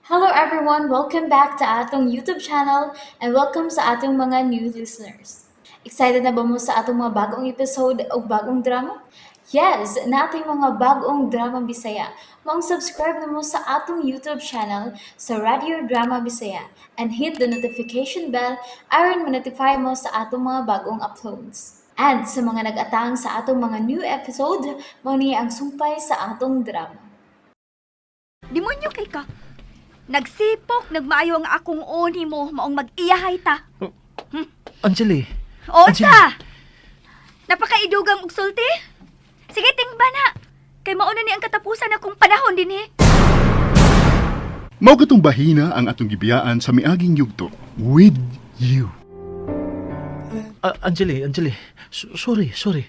Hello everyone! Welcome back to atong YouTube channel and welcome sa atong mga new listeners. Excited na ba mo sa atong mga bagong episode o bagong drama? Yes, naa tay mga bagong drama Bisaya. Maong subscribe na mo sa atong YouTube channel sa Radio Drama Bisaya and hit the notification bell aron ma-notify mo sa atong mga bagong uploads. And sa mga nag-atang sa atong mga new episode, mao ni ang sumpay sa atong drama. Demonyo kay ka. Nagsipok, nagmaayo ang akong oni mo, maong mag-iyahay ta. Anjali. Unsa? Napakaidugang og sulti? Sige, tingba na. Kay mauna ni ang katapusan akong panahon dinhi. Mao katong bahina ang atong gibiyaan sa miaging yugto with you. Anjali, Anjali. Sorry, sorry.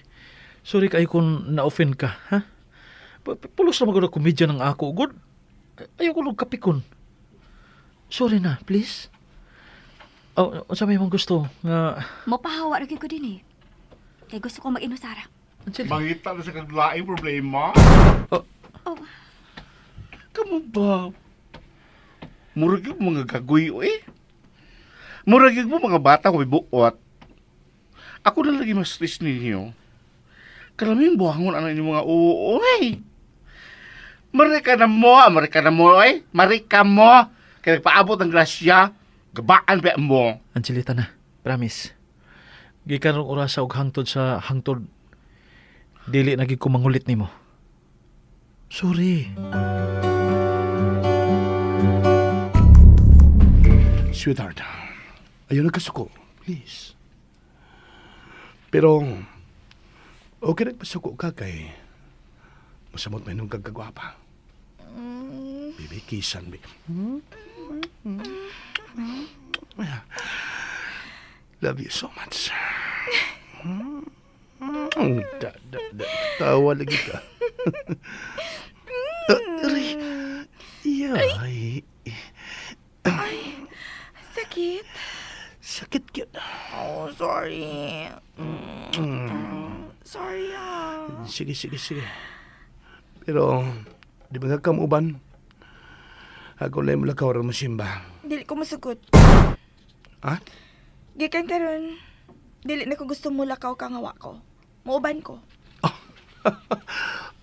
Sorry kay kung na-offend ka, ha? Pulos na magod komedya ng ako, good. Ayaw ko nung kapikon. Sorry na, please. Oh, unsa may mong gusto nga Mopahawa ra gyud ko dinhi. Kay gusto ko mag-inusara. Anjali? Mangita na sa kaglaing problema. Oh. Oh. Kamu ba? Murag yung mga gagoy, eh. Murag yung mga bata ko buot. Ako na lagi mas stress ninyo. Kalaming buhangon ang inyong mga oo, eh. Marika na mo, marika na mo, eh. Marika mo. Kaya nagpaabot ang grasya, gabaan pa mo. Angelita na, promise. Gikan rong orasa og hangtod sa hangtod dili na gid ko mangulit nimo. Sorry. Sweetheart, ayaw na kasuko. Please. Pero, okay nagpasuko ka kay masamot may nung kagkagwapa. Baby, kisan, baby. Love you so much. Da, da, da. Tawa lagi ka. Aray. Yay. Sakit. Sakit yun. Oh, sorry. Sorry ah. Sige, sige, sige. Pero, di ba nga kamuban? Ako lang mulakaw rin mo simba. Dili ko masugot. Ha? Gikan karon, dili na ko gusto mo lakaw ka nga wa ko. Muuban ko.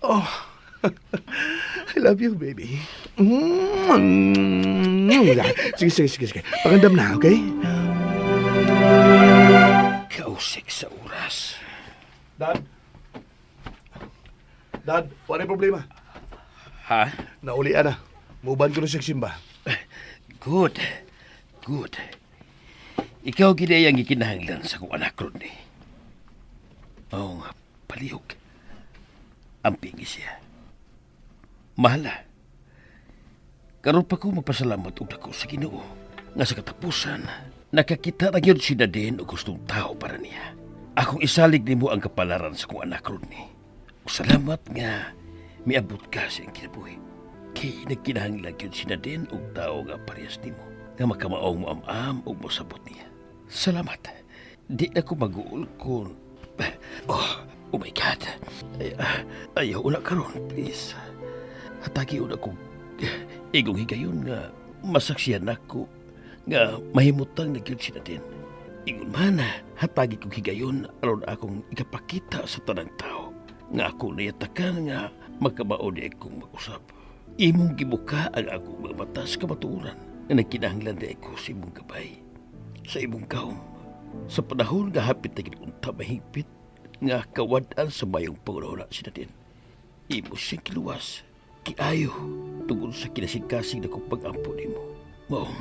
Oh. I love you, baby. Mm. Sige, sige, sige, sige. Pagandam na, okay? Kausik sa oras. Dad? Dad, wala yung problema. Ha? Naulian na. Muban ko na siya simba. Good. Good. Ikaw gid ang gikinahanglan sa akong anak, Rodney. Oo nga, palihog. Ampingi siya. Mahala. Karon pa ko magpasalamat og dako sa Ginoo nga sa katapusan nakakita na gyud si Nadine og gustong tao para niya. Akong isalig nimo ang kapalaran sa akong anak, Rodney. Ug salamat nga miabot ka sa iyang kinabuhi. Kay nagkinahanglan gyud si Nadine og tao nga parehas nimo nga makamaong moam-am ug mosabot niya. Salamat. Di na ko mag-uol kung. Oh, oh my God. Ay, ayaw una karon, please. Hatagi una kong igong higayon nga masaksiyan nako nga mahimutang na gyud si Nadine. Ingon man, hatagi kong higayon aron akong ikapakita sa tanang tao nga ako nayatakan nga magkamao di akong mag-usab. Imong gibuka ang akong mga mata sa kamatuoran nga nagkinahanglan di ako sa imong gabay, sa imong gahom. Sa panahon nga hapit na gid unta mahigpit nga kawad-an sa mayong pangunahuna si Nadine. Imo siyang kiluwas, kiayo, tungod sa kinasigkasig na kong pag-ampo nimo. Maong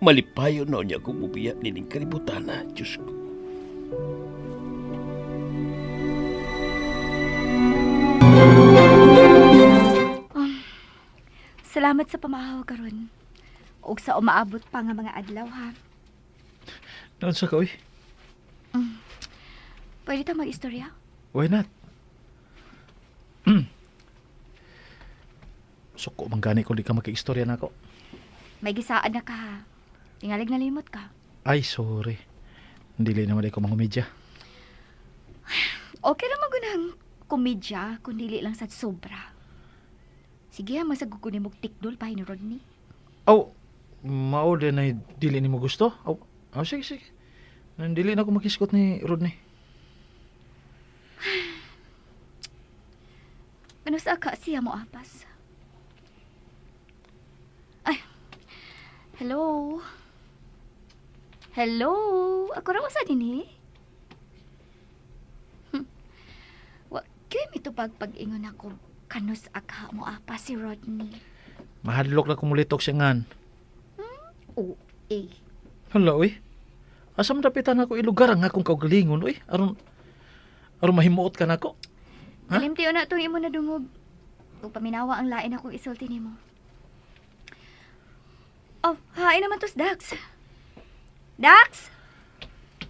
malipayon na niya akong mubiya nining kalibutan na, Diyos ko. Salamat sa pamahaw karon. Ug sa umaabot pa nga mga adlaw ha. Naunsa ka, oy? Pwede ta mag-istorya? Why not? Suko man gani ko di ka makiistorya nako. May gisaad na ka ha. Tingalig nalimot ka. Ay, sorry. Dili naman ko mangumedya. Okay ra man gunang komedya kung dili lang sa sobra. Sige ha, masaguguni mong tikdol pa ni Rodney. Oh, Mao din ay dili nimo gusto? Aw, aw, sige, sige. Dili na ako makisgot ni Rodney. Ano sa ka siya mo apas? Ay, hello? Hello? Ako raw sa din eh. Wa kay mitupag pag-ingon ako kanus akha mo apa si Rodney. Mahadlok na kumulitok siya ngan. O, eh. Hala, uy. Asa man dapitan ako ilugar ang akong kaugalingon, uy. Aron aron mahimuot ka nako. Ha? Kalimtiyo na itong imo na dungog. Ug paminawa ang lain akong isulti nimo. Oh, hain naman tos Dax. Dax!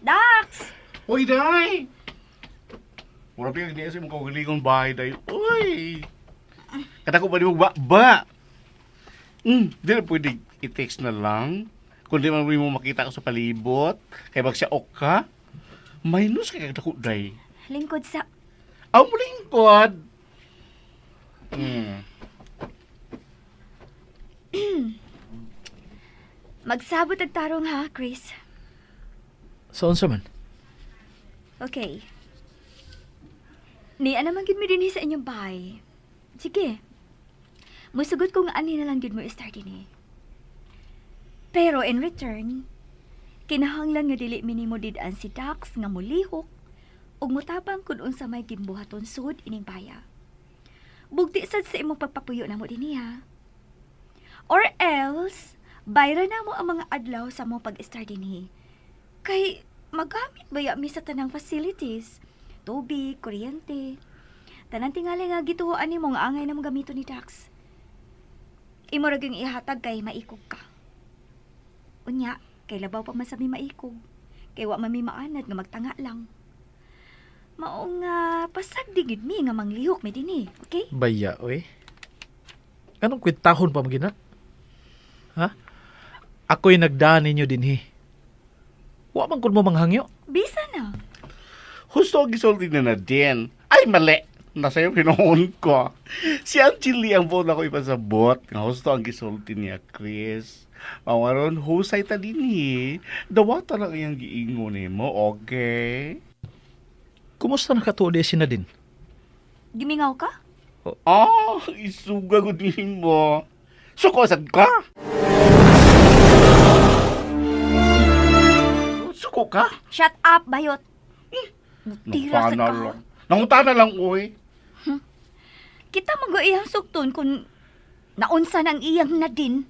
Dax! Uy, day! Mura pa yung niya sa imong kaugalingon bahay, day. Uy! Katako pa di mo ba? Ba! Di na pwede i-text na lang. Kung di man mo makita ka sa palibot, kay bag siya ok ka, minus kay kadako, day. Lingkod sa. Ang lingkod! Hmm. Magsabot og tarong ha, Chris. Sa unsa man? Okay. Niya naman gid mi dinhi sa inyong bahay. Sige. Musugot ko nga ani na lang gid mo start dinhi. Pero in return, kinahanglan nga dili minimo did-an si Dax nga mulihok ug mutabang kun unsa may gimbuhaton sud ining baya. Bugti sad sa imong pagpapuyo namo dinhi ha. Or else, bayra na mo ang mga adlaw sa mo pag-start dinhi. Kay magamit ba mi sa tanang facilities? Tubig, kuryente. Tanan tingali nga gituhoan nimo nga angay na mo gamito ni Dax. Imo ra gyung ihatag kay maikog ka. Unya, kay labaw pa man sa mi maikog. Kay wa man mi maanad nga magtanga lang. Mao nga pasag di gyud mi nga manglihok mi dinhi, okay? Baya, uy. Anong kwintahon pa magina? Ha? Ako'y nagdaan ninyo dinhi. Wa man kun mo manghangyo. Bisa na. Husto ang gisulti na Nadine. Ay, mali! Nasa iyo pinuon ko. Si Angeli ang buot ako ipasabot. Nga husto ang gisulti niya, Chris. Mawaron, husay ta din eh. Dawata lang iyang giingon nimo, okay? Kumusta nakatuo di si Nadine? Gimingaw ka? Ah, isuga ko din mo. Suko, sad ka? Suko ka? Shut up, bayot. Mutira sa Nangutana ka. lang. Nangutana lang, uy. Kita mo iyang sukton kung naunsa ng iyang Nadine.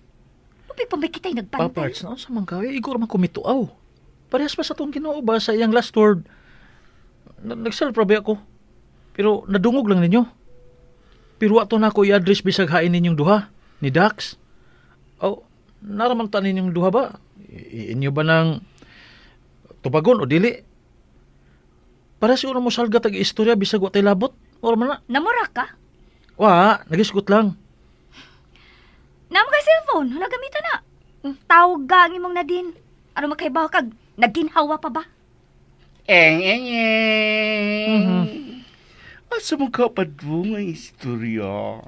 Lupig pa may kita'y nagbantay. Paparts na unsa man ka? Eh, igor man kumituaw. Parehas pa sa tong Ginoo ba sa iyang last word. Nagself ba ako. Pero nadungog lang ninyo. Pero wa to na ako i-address bisag hain ninyong duha ni Dax. Oh, naraman ta ninyong duha ba? Inyo ba ng tubagon o dili? Para siguro mo salga tag istorya bisag wa tay labot. Ora man na. Namura ka? Wa, nagisgot lang. Namo kay cellphone, wala gamitan na. Tawag ka ang imong Nadine. Ano makaibaw kag naginhawa pa ba? Eng, eng, eng. Asa mo ka padung ang istorya?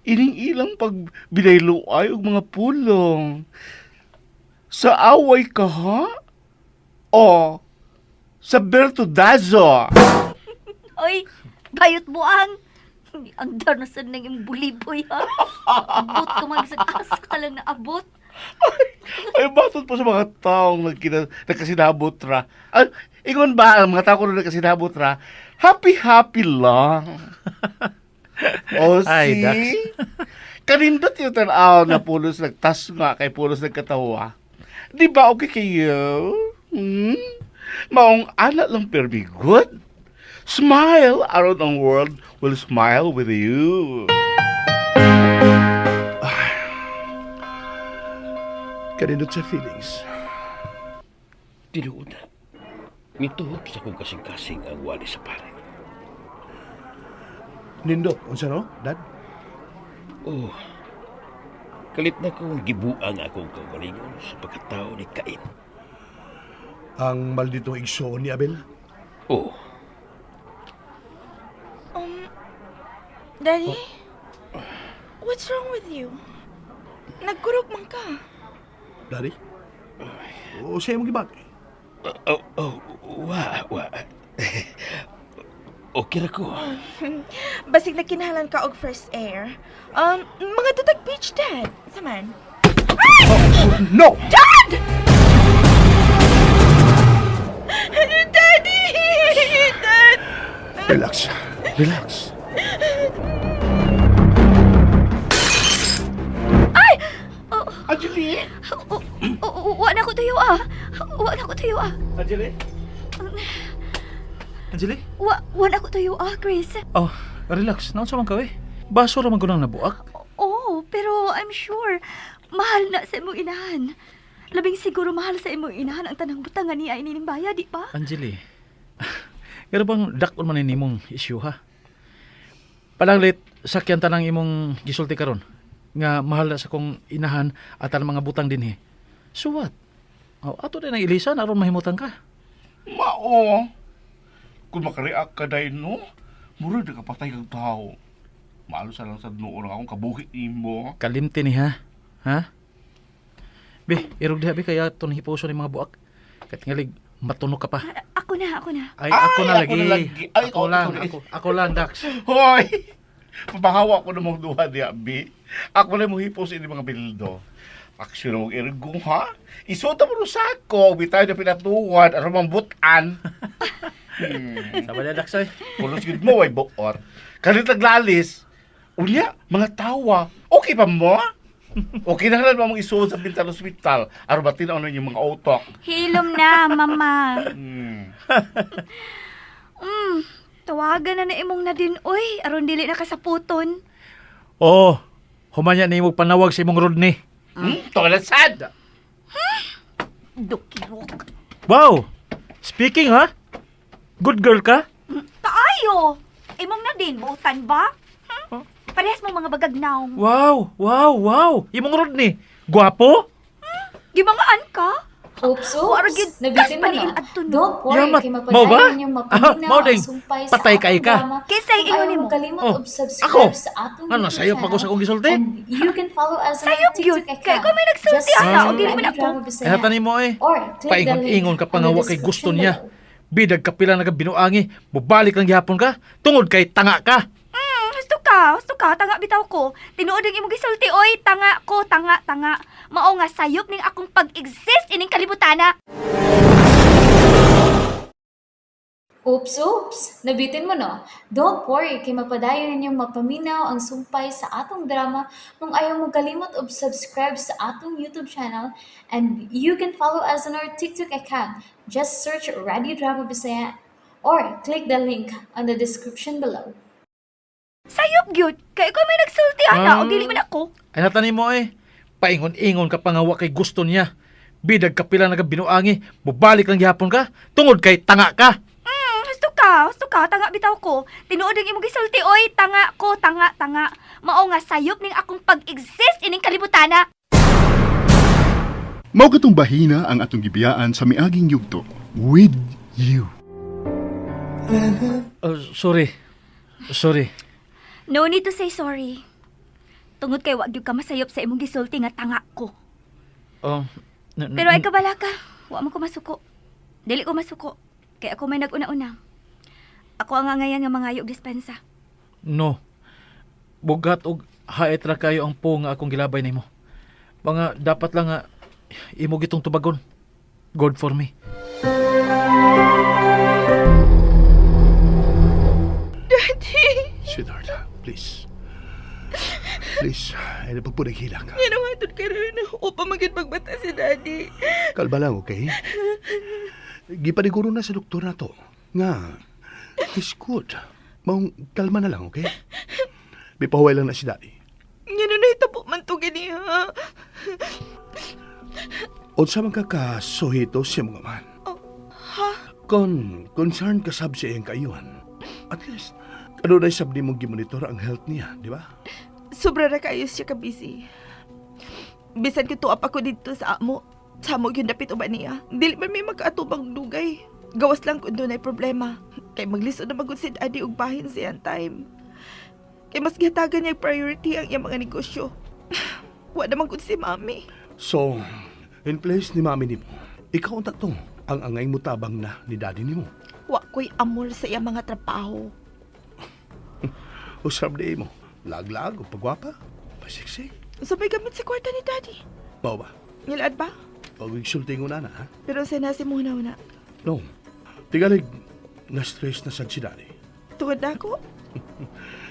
Ining ilang pagbinayluay og mga pulong. Sa away ka, ha? O, sa Berto Dazo. Oy, bayot buang. Ang darnasan ng imong buliboy ha. Abot ka man sa asa ka lang na abot. Ay, batod pa sa mga taong nagkasinabot ra. Ay, ingon ba ang mga tao na nagkasinabot ra? Happy-happy lang. O, Ay, see? Dax. Kanindot yung tanaw na pulos nagtas nga kay pulos nagkatawa. Di ba okay kayo? Hmm? Maong ana lang pero be good. Smile around ang world will smile with you. Kanindot sa feelings. Tinuod na. Nituhok sa kong kasing-kasing ang wali sa pare. Nindot, unsa no, Dad? Oh, kalit na kong gibuang akong kaugalingon sa pagkatao ni Cain. Ang malditong igsoon ni Abel? Oh, Daddy? What's wrong with you? Nagkurog man ka. Daddy? O siya imong gibati? Oh, wa. Okay ra ko. Basig na kinahanglan ka og first air. Mga tutag beach, Dad. Saman. No! Dad! Daddy! Dad! Relax. Relax. Anjali! Wa na ko tuyo ah. Wa na ko tuyo ah. Anjali? Anjali? Wa na ko tuyo ah, Chris. Oh, relax. Naon sa man ka, eh? Baso ra man ko nang nabuak. Oh, pero I'm sure mahal na sa imong inahan. Labing siguro mahal sa imong inahan ang tanang butangan niya inining baya, di ba? Anjali. Pero bang dakon man ini imong issue ha? Palanglit sakyan tanang imong gisulti karon nga mahal na sa kong inahan at ang mga butang dinhi. So what? Oh, ato din ang ilisan aron mahimutan ka. Mao. Kung makareact ka dahil, no? Mura na kapatay kang tao. Maalo sa lang sa noon ang akong kabuhi nimo. Kalimti ni ha. Ha? Be, irog diha be kaya ato hipuso ni mga buak. Katingalig matunog ka pa. Ako na, ako na. Ay, ako na Ay, lagi. ako na lagi. Ay, ako ikaw, lang, ikaw na. ako lang, Dax. Hoy! Papahawa ko ng mga duha diya, bi. Ako na mo hipos ini mga bildo. Aksyon na mong ergo, ha? Isuta mo rin sa ako. Bitaw na pinatuan, aron mambutan. Sama niya, Dax, ay. Pulos yun mo, ay buot. Kalit naglalis. Unya, mga tawa. Okay pa mo? Okay na lang mong isuod sa mental hospital. Aron ba tinaw na yung mga utok? Hilom na, mama. Hmm. Tawagan na na imong Nadine, oy, aron dili na kasaputon. Oo. Humanya ni imong panawag sa imong Rodney. Hmm? Toilet sad! Dukirok. Wow! Speaking ha? Good girl ka? Kaayo! Imong Nadine, buutan ba? Hmm? Parehas mo mga bagagnaw. Wow! Wow! Wow! Imong Rodney! Guwapo? Gimangaan ka? Oops, Wala oops. gyud Nabitin kas mo paniil na. adto, no? Don't worry, Yamat. kay Mao ba? mapadayon yung mapaminaw Ah, mao ang ding. sumpay sa Patay kay atong ka. drama. Kinsay Kung ingon ayaw nimo? mo kalimot Oh, og subscribe ako? sa atong Ano, YouTube sayop ako sa channel. akong gisulti? And you can follow us on our Sayop gyud. TikTok account. Kay ko may nagsulti Just ana, search og dili man Randy ako. Drama Bisaya. Eh, hatan nimo eh. Or click the link Paingon-ingon ka pa on nga the wa kay gusto description niya. below. Bidag ka pila nagabinuangi, mubalik lang gihapon ka, tungod kay tanga ka. Husto ka, tanga bitaw ko. Tinuod ang imong gisulti, oy, tanga ko, tanga, tanga. Mao nga sayop ning akong pag-exist ining kalibutana. Oops, oops! Nabitin mo no? Don't worry, kay mapadayon ninyong mapaminaw ang sumpay sa atong drama kung ayaw mo kalimot og subscribe sa atong YouTube channel, and you can follow us on our TikTok account. Just search Radio Drama Bisaya or click the link on the description below. Sayop gyud. Kay ko may nagsulti ana, og dili man ako. Ay hatan nimo eh. Paingon-ingon ka pa nga wa kay gusto niya. Bidag ka pila nagabinuangi, mubalik lang gihapon ka, tungod kay tanga ka. Husto ka, tanga bitaw ko. Tinuod ang imong gisulti, oy, tanga ko, tanga, tanga. Mao nga sayop ning akong pag-exist ining kalibutana. Mao katong bahina ang atong gibiyaan sa miaging yugto with you. Sorry. Sorry. No need to say sorry. Tungod kay wa gyud ka masayop sa imong gisulti nga tanga ko. Oh, Pero ay kabala ka, wa man ko masuko. Dili ko masuko. Kay ako may nag-una-una. Ako ang angayan nga mangayo og dispensa. No. Bugat og hait ra kayo ang po nga akong gilabay nimo. Mga dapat lang nga imo gitong tubagon. God for me. Daddy! Sweetheart, please. Please, ay napagpunag hilak. Yan ang hatod ka rin. Upang maging magbata si Daddy. Kalma lang, okay? Gipaniguro na sa doktor na to. Nga, he's good. Maong kalma na lang, okay? Bipahuway lang na si Daddy. Yan ang nahitabo man to ganiha. Unsa man ka kasuhito siya mga man. Oh, ha? Kon concerned ka sab sa iyang kaayuhan. At least, kanunay sab nimong gimonitor ang health niya, di ba? Sobra ra kayo siya ka busy. Bisan ko tuap ako dito sa amo. Sa amo yun dapit uban niya. Dili man may makaatubang dugay. Gawas lang kung dunay problema. Kay maglisod na magud si Daddy og bahin siyang time. Kay mas gihatagan niya priority ang iyang mga negosyo. Wa naman gud si Mami. So, In place ni mami nimo, ikaw unta to ang angay mo tabang na ni daddy nimo. Wa ko'y amor sa iya mga trabaho. Usab di mo, laglag o pagwapa, pasiksik. Sabay gamit sa kwarta ni Daddy. Mao ba? Ngilaad ba? Pag igsulti ko na na, ha? Pero sa nasi muna una. No. Tigalig, na-stress na sad si daddy. Tungod na ako?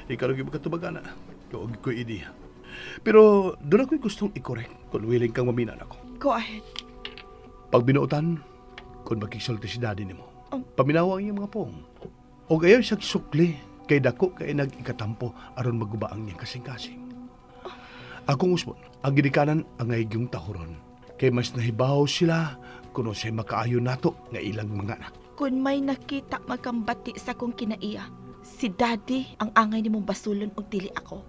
Ikaw rin makatubag na. Tuog ko idea. Pero doon ako'y gustong i-correct kung willing kang maminan ako. Go ahead. Pag binuotan, kung magkisulti si daddy nimo, Oh. paminawa ang iyang mga pong. O gayon siya sukli, kay dako kay nag-ikatampo aron maguba ang iyang kasing-kasing. Akong usbon, ang ginikanan ang yung tahuron. Kay mas nahibaw sila kuno siya makaayo nato nga ilang mga anak. Kung may nakita magkambati sa kong kinaiya, si Daddy ang angay ni mong basulon og dili ako.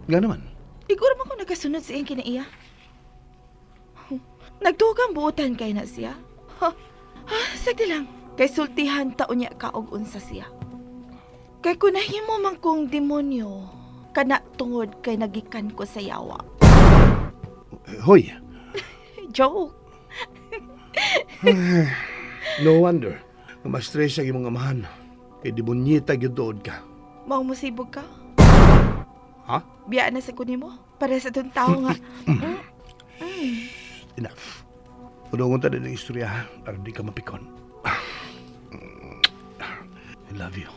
Nga naman, Iguro man ko nagasunod sa iyang kinaiya. Nagdugang buotan kay na siya. Ha, ha, sagdi lang. Kay sultihan taon niya ka og unsa siya. Kay kunahimo man kong demonyo, kana tungod kay nagikan ko sa yawa. Eh, hoy, Joke. no wonder nga ma-stress ang imong amahan. Kay demonita gyud dood ka. Mao musibog ka? Ha? Biyaan na sa kunin mo. Para sa itong tao nga. Enough. Unungon ta din ang istorya ha, para di ka mapikon. I love you.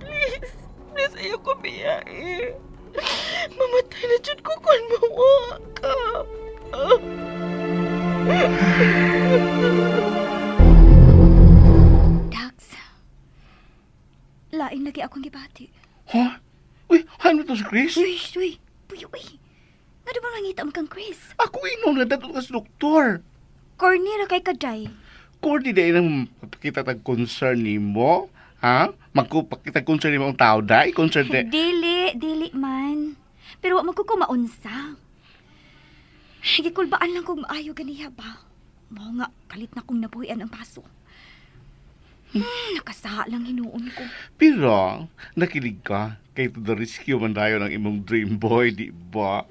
Please. Please, ayaw ko biyae. Mamatay na dyan ko kung mawa ka. Dax, lain lagi akong gibati. Ha? Uy, ano to si Chris? Uy, uy, puyo, uy. Nga di ba nangita mo kang Chris? Ako ino na dato ka sa doktor. Corny ra kay kaday. Cordy na inang magpakita tag concern nimo. Ha? Magpakita concern nimo ang tao dai, concern de. Dili, dili man. Pero wa man ko kumaunsa. Gikulbaan lang kong maayo ganiya ba. Mao nga, kalit na kong nabuhian ang paso. Nakasaha lang hinuon ko. Pero, nakilig ka kay to the rescue man tayo ng imong dream boy, di ba?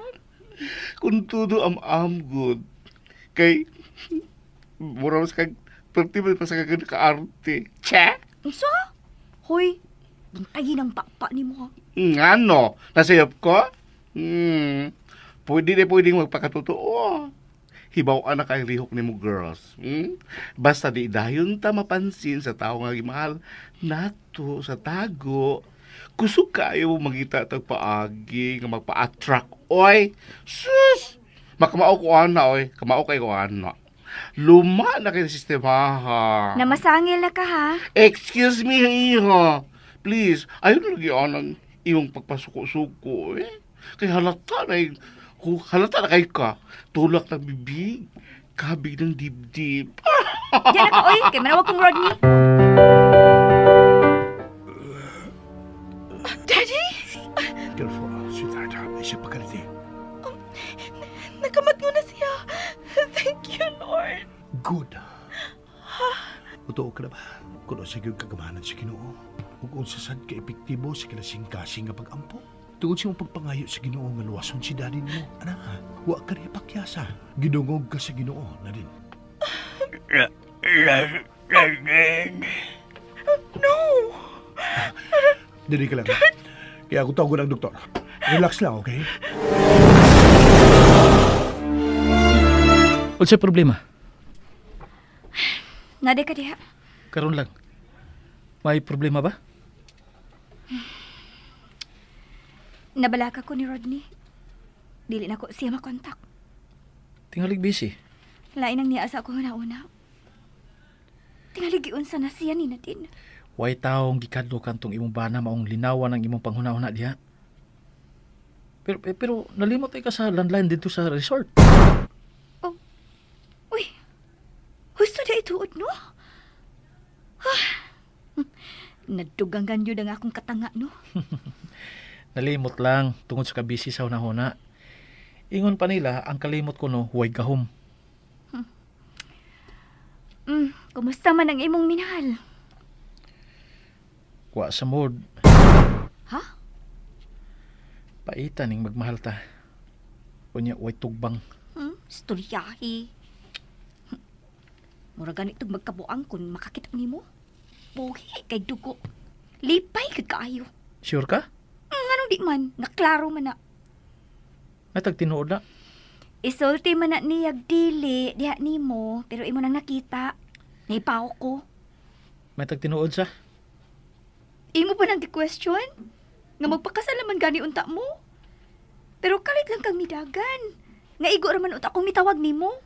Kung todo am good. Kay, mura mas kag, perti man pa sa kag nakaarte. Che? Unsa? Hoy, bantayin ang pakpa nimo ha. Ano? Nasayop ko? Pwede na pwedeng magpakatotoo. Hibaw na kay rihok nimo girls. Basta di dayon ta mapansin sa tao nga gimahal nato sa tago. Kusog kayo mo mangita tag paagi nga magpa-attract. Oy, sus! Makamao ko ana oy, kamao kay ko ana. Luma na kay sistema ha. Namasangil na ka ha. Excuse me, iho. Please, ayaw na lagi anang iyong pagpasuko-suko eh. Kay halata na halata na kay ka. Tulak ng bibig, kabig ng dibdib. Diyan ako oy, kay manawag kong Rodney. Daddy! Careful, sweetheart. Ay siya pagkaliti. Nakamat ko na siya. Thank you, Lord. Good. Totoo ka na ba? Kung sa iyong kagamanan sa Ginoo, ug unsa sad ka epektibo sa kinasing-kasing nga pag-ampo. Tungod sa imong pagpangayo sa Ginoo nga luwason si daddy nimo, ana, wa ka niya pakyasa. Gidungog ka sa Ginoo na din. No! Dili ka lang. Kaya ako tawagon ang doktor. Relax lang, okay? Unsay problema? Nade ka diha. Karon lang. May problema ba? Nabalaka ko ni Rodney. Dili na ko siya makontak. Tingalig busy. Lain ang niya sa ako una-una. Tingali giunsa na siya ni Nadine. Way taong gikadlo kantong imong bana maong linawan ang imong panghuna-huna diha. Pero eh, pero nalimot ay ka sa landline dito sa resort. Uy, husto na ituod, no? Ah, Nadugangan yun ang akong katanga, no? Nalimot lang tungod sa kabisi sa hunahuna. Ingon pa nila ang kalimot ko no huwag gahom. Kumusta man ang imong minahal? Wa sa mood. Ha? Paita ning magmahal ta. Unya way tugbang. Storyahi. Mura ganitog magkabuang kung makakita nimo. Buhi kay dugo. Lipay kag kaayo. Sure ka? Nganong di man, nga klaro man na. May tag tinuod na. Isulti man na niyag dili diha nimo, pero imo nang nakita. Naipaw ko. May tag tinuod sa. Imo pa nang gi-question? Nga magpakasal naman gani unta mo. Pero kalit lang kang midagan. Nga igo ra man unta akong mitawag nimo.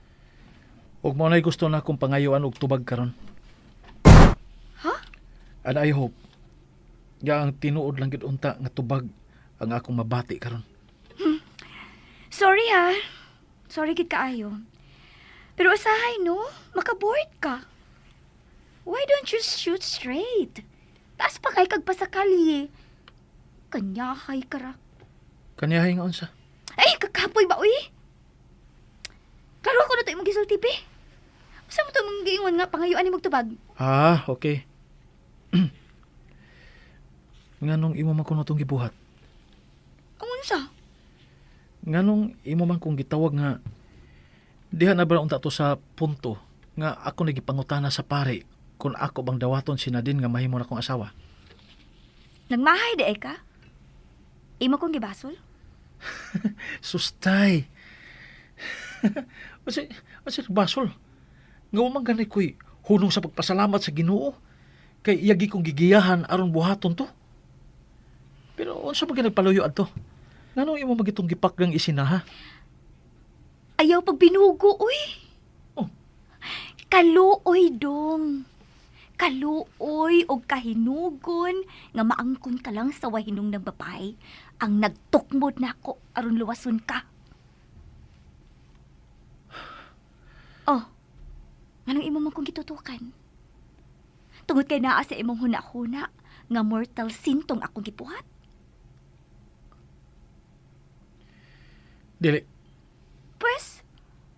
Ug mao nay gusto na akong pangayuan og tubag karon. Ha? And I hope nga ang tinuod lang gid unta nga tubag ang akong mabati karon. Sorry ha. Sorry gid kaayo. Pero usahay no, makaboard ka. Why don't you shoot straight? Taas pa kay kag pasakali eh. Kanyahay ka ra. Kanyahay nga unsa? Ay, kakapoy ba uy? Klaro ako na to imong gisulti be. Usa mo to imong giingon nga pangayuan ni tubag? Ah, okay. Nganong imo man kuno tong gibuhat? Ang unsa? Nganong imo man kong gitawag nga diha na ba unta to sa punto nga ako nagipangutana sa pare kung ako bang dawaton si Nadine nga mahimo na akong asawa. Nagmahay di ay ka? Imo kong gibasol? Sustay. Kasi, kasi basol. Nga wa man gani ko'y hunong sa pagpasalamat sa Ginoo. Kay iyagi kong gigiyahan aron buhaton to. Pero unsa man nagpaluyo adto? Nganong imo magitong gipakgang isinaha? Ayaw pag binugo, uy. Oh. Kaluoy dong. Kaluoy og kahinugon nga maangkon ka lang sa wahinong ng babae ang nagtukmod nako aron luwason ka. Oh, anong imo man kong gitutukan? Tungod kay naa sa imong huna-huna nga mortal sin tong akong gibuhat. Dili. Pwes,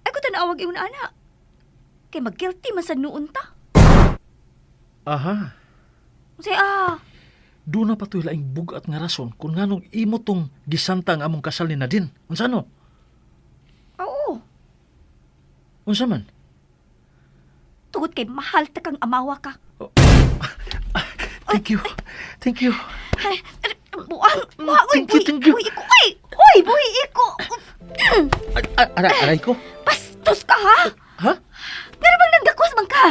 ay ko tanawag imong ana. Kay mag-guilty man sa noon ta. Aha. Unsay ah, Doon na patoy laing bugat nga rason kung nganong imo tong gisanta ang among kasal ni Nadine. Unsa no? Oo. Unsa man? Tungod kay mahal ta kang amawa ka. Thank you. Thank you. Ay, buang, buang, uy, Thank you, buhi, thank you. buhi ko, ay, uy, buhi ko. Aray, aray ko. Bastos ka, ha? Ha? Ngano bang nanggakos man ka?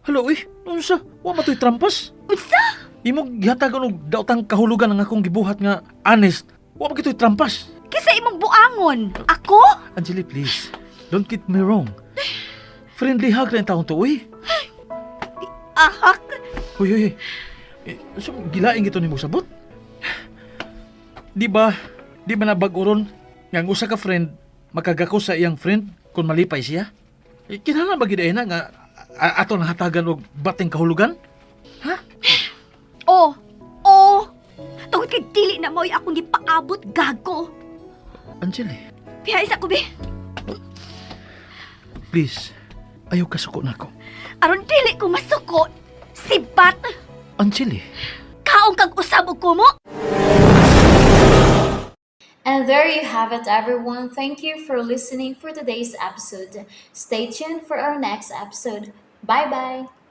Hala, uy. Unsa? Wa matoy trampas. Unsa? Imo gihatagan og daotang kahulugan ang akong gibuhat nga honest. Wa man kitoy trampas. Kisa imong buangon. Ako? Angeli, please. Don't get me wrong. Friendly hug ra ang taong to, uy. Ahak. Uy, uy, uy. Eh, so, gilaing ito nimo sabot? Di ba na bag-oron nga ang usa ka friend makagako sa iyang friend kung malipay siya? Eh, kinahanglan ba gid ay na nga ato nahatagan og bating kahulugan? Ha? Oh, oh. Tungod kay dili na mo'y akong gipaabot, gago. Angeli, Piha isa ko, be. Please, ayaw kasuko nako. Aron dili ko masuko. Sibat. Angeli, Kaong kag usab og kumo. And there you have it, everyone. Thank you for listening for today's episode. Stay tuned for our next episode. Bye bye.